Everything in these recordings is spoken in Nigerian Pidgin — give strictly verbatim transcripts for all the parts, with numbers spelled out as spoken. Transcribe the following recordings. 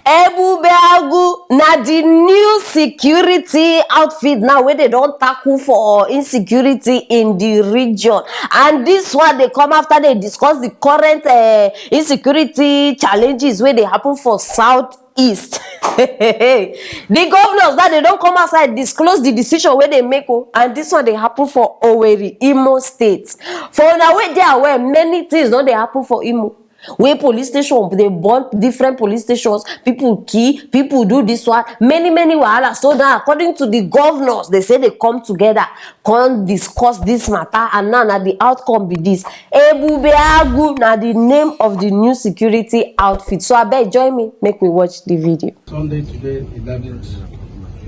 Ebubeagu na the new security outfit now wey dey don tackle for insecurity in the region, and this one dey come after they discuss the current uh, insecurity challenges wey dey happen for south east. The governors that they don come outside disclose the decision wey they make o, and this one dey happen for Owerri, Imo State. For una wey dey aware, many things don dey happen for Imo. Wey police station dey burn, different police stations, people kill, people do this one, many many wahala. So now, according to the governors, they say they come together, come discuss this matter, and now na the outcome be this. Ebubeagu na the name of the new security outfit. So abeg, join me, make we watch the video. Sunday today, eleventh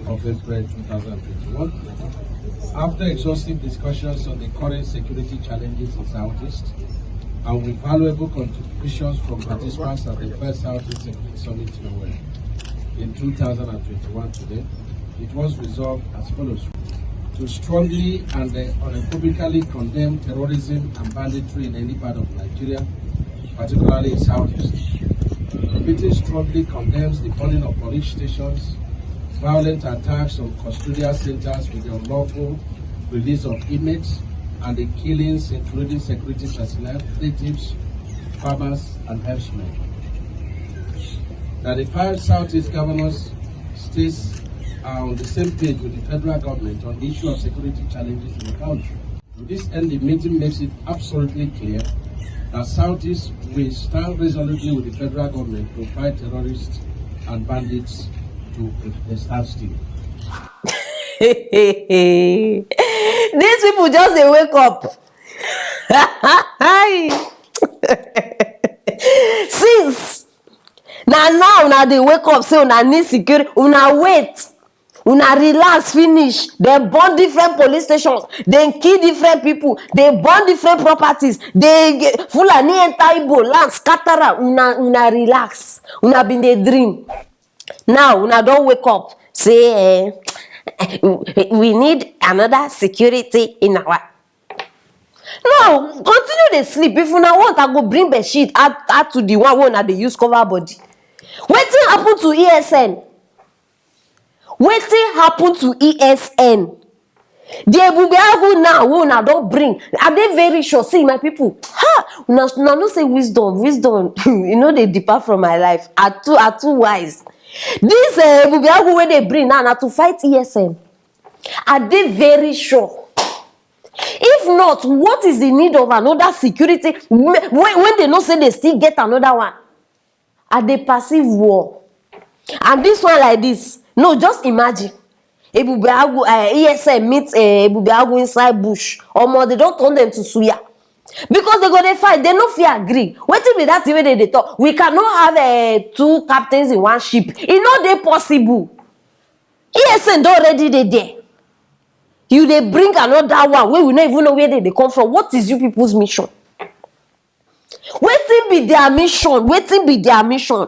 of April two thousand twenty-one. After exhaustive discussions on the current security challenges in Southeast and with valuable contributions from participants at the first Southeast Security Summit in Owerri in two thousand twenty-one today, it was resolved as follows: to strongly and uh, unequivocally condemn terrorism and banditry in any part of Nigeria, particularly in Southeast. The meeting strongly condemns the burning of police stations, violent attacks on custodial centers with the unlawful release of inmates, and the killings, including security personnel, plaintiffs, farmers, and herdsmen. That the five Southeast governors states are on the same page with the federal government on the issue of security challenges in the country. To this end, the meeting makes it absolutely clear that Southeast will stand resolutely with the federal government to fight terrorists and bandits to a standstill. These people just dey wake up. Since na now una dey wake up say una need security, una wait, una relax finish. Dem burn different police stations, dem kill different people, dem burn different properties, dem Fulani enter Igbo land, scatter am. Una una relax, una bin dey dream. Now una don wake up say eh, we need another security in our. No, continue dey sleep. If una want, I go bring bedsheet add add to the one wey una dey use cover body. Wetin happen to E S N? Wetin happen to E S N? The Ebubeagu now wey una don bring, I dey very sure. See, my people, ha, una una know say wisdom, wisdom, e no dey depart from my life. I too I too wise. This uh, Ebubeagu wey dey bring now na to fight E S N. I dey very sure. If not, what is the need of another security when, when they know say they still get another one? I dey perceive war. And this one like this, no, just imagine. Ebubeagu, uh, E S N meet uh, Ebubeagu inside bush. Omo, they don turn them to suya. Because they go dey fight, they no fit agree. Wetin be that thing wey they dey talk? We cannot have uh, two captains in one ship. E no dey possible. E S N don already dey there. You dey bring another one wey we no even know where they dey come from. What is you people's mission? Wetin be their mission? Wetin be their mission?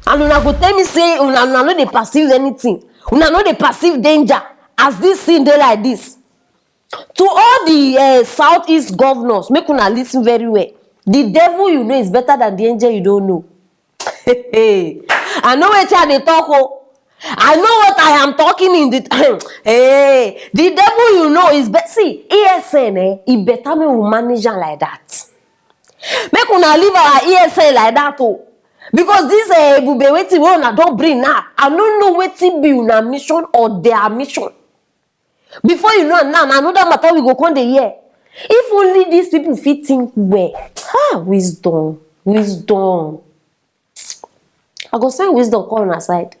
And una go tell me say una una no dey perceive anything. Una no dey perceive danger as this thing dey like this. To all the uh, southeast governors, make una listen very well. The devil you know is better than the angel you don't know. I know wetin I dey talk o. I know what I am talking in the hey, the devil you know is be- see E S N eh, e better make we manage am like that. Make una leave our E S N like that o. Because this uh, ebube wetin wey una don bring now, I no know wetin be una mission or their mission. Before you know am now, na another matter we go come dey hear. If only these people fit think well. Ah, wisdom, wisdom. I go send wisdom come una side.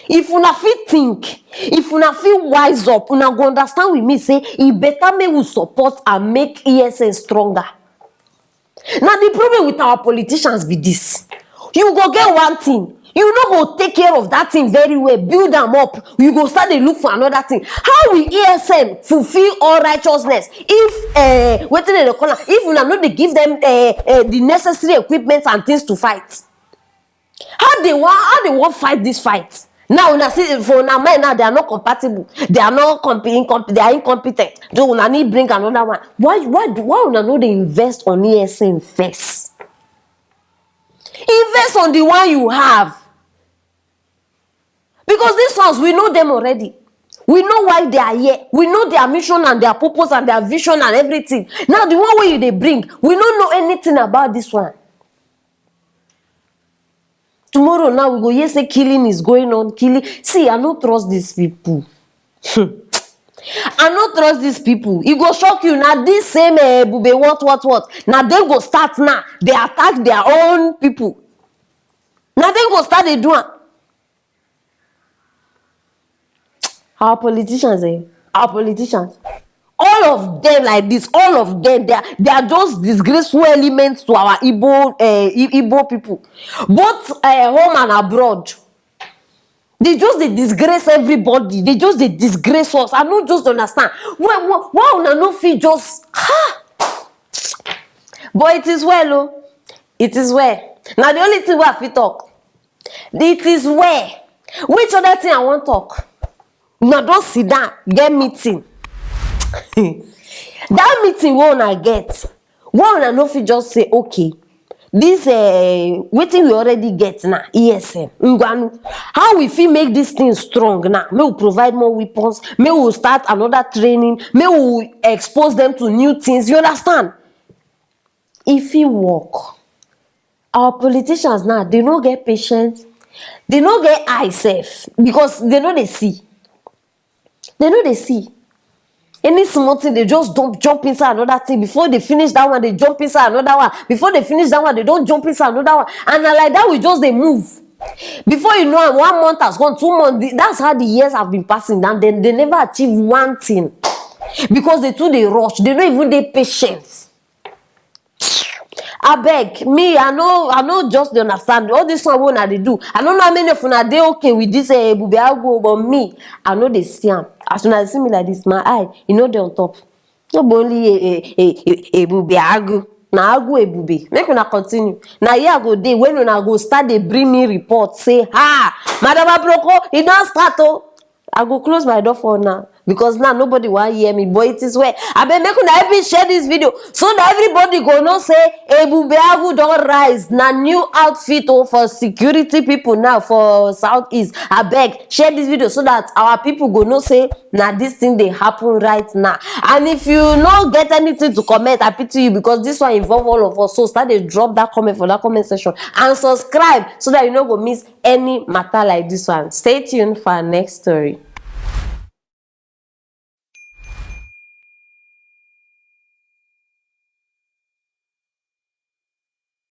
If una fit think, if una fit wise up, una go understand with me say e better make we support and make E S N stronger. Na the problem with our politicians be this. You go get one thing, you no go take care of that thing very well, build am up, you go start dey look for another thing. How will E S N fulfill all righteousness if uh, wetin dem dey call am, if una no dey give them uh, uh, the necessary equipment and things to fight? How they wan how they wan fight this fight? Now una see for una mind now they are not compatible, they are not comp incomp they are incompetent. So una need bring another one. Why why do why una no dey invest on E S N first? Invest on the one you have. Because these ones, we know them already. We know why they are here. We know their mission and their purpose and their vision and everything. Now, the one way you they bring, we don't know anything about this one. Tomorrow now we go hear say killing is going on, killing. See, I no trust these people. I no trust these people. E go shock you. Now this same uh, bube, what, what, what? Now they go start now. They attack their own people. Now they go start they do am. Our politicians, eh? Our politicians. All of them like this, all of them, they are, they are just disgraceful elements to our Igbo, uh, Igbo people, both uh, home and abroad. They just they disgrace everybody. They just they disgrace us. I don't just understand. Why, why, why una no fit just ha? But it is well, oh. It is well. Now the only thing we have to talk. It is well. Which other thing I want talk? Now don't sit down, get meeting. That meeting wey una get, why una no fit just say, okay, this uh, wetin we already get now, E S M, ngwanu, how we fit make this thing strong now? May we provide more weapons, may we start another training, may we expose them to new things. You understand? If it work, our politicians now, they no get patience, they no get eye self because they know they see. They know they see. Any small thing, they just don't jump inside another thing. Before they finish that one, they jump inside another one. Before they finish that one, they don't jump inside another one. And na like that, we just they move. Before you know, one month has gone, two months. That's how the years have been passing. And then they never achieve one thing because they too they rush. They don't even they patience. Abeg, me, I no, I no just dey understand all this one wey una dey do. I no know how many of una dey okay with this uh, ebube agu, but me, I no dey see am. As una see me like this, my eye, e no dey on top. No be only eh, eh, eh, eh, ebube agu, na agu ebube. Make una continue. Na here I go dey when una go start dey bring me report say, ha, Madam Aproko, e don start o. I go close my door for now because now nobody wan hear me, but it is well. Abeg, make una help me share this video so that everybody go know say Ebube Agu don rise. Na new outfit o for security people now for Southeast. Abeg, share this video so that our people go know say na this thing dey happen right now. And if you no get anything to comment, I pity you because this one involve all of us. So start dey drop that comment for that comment section and subscribe so that you no go miss any matter like this one. Stay tuned for our next story.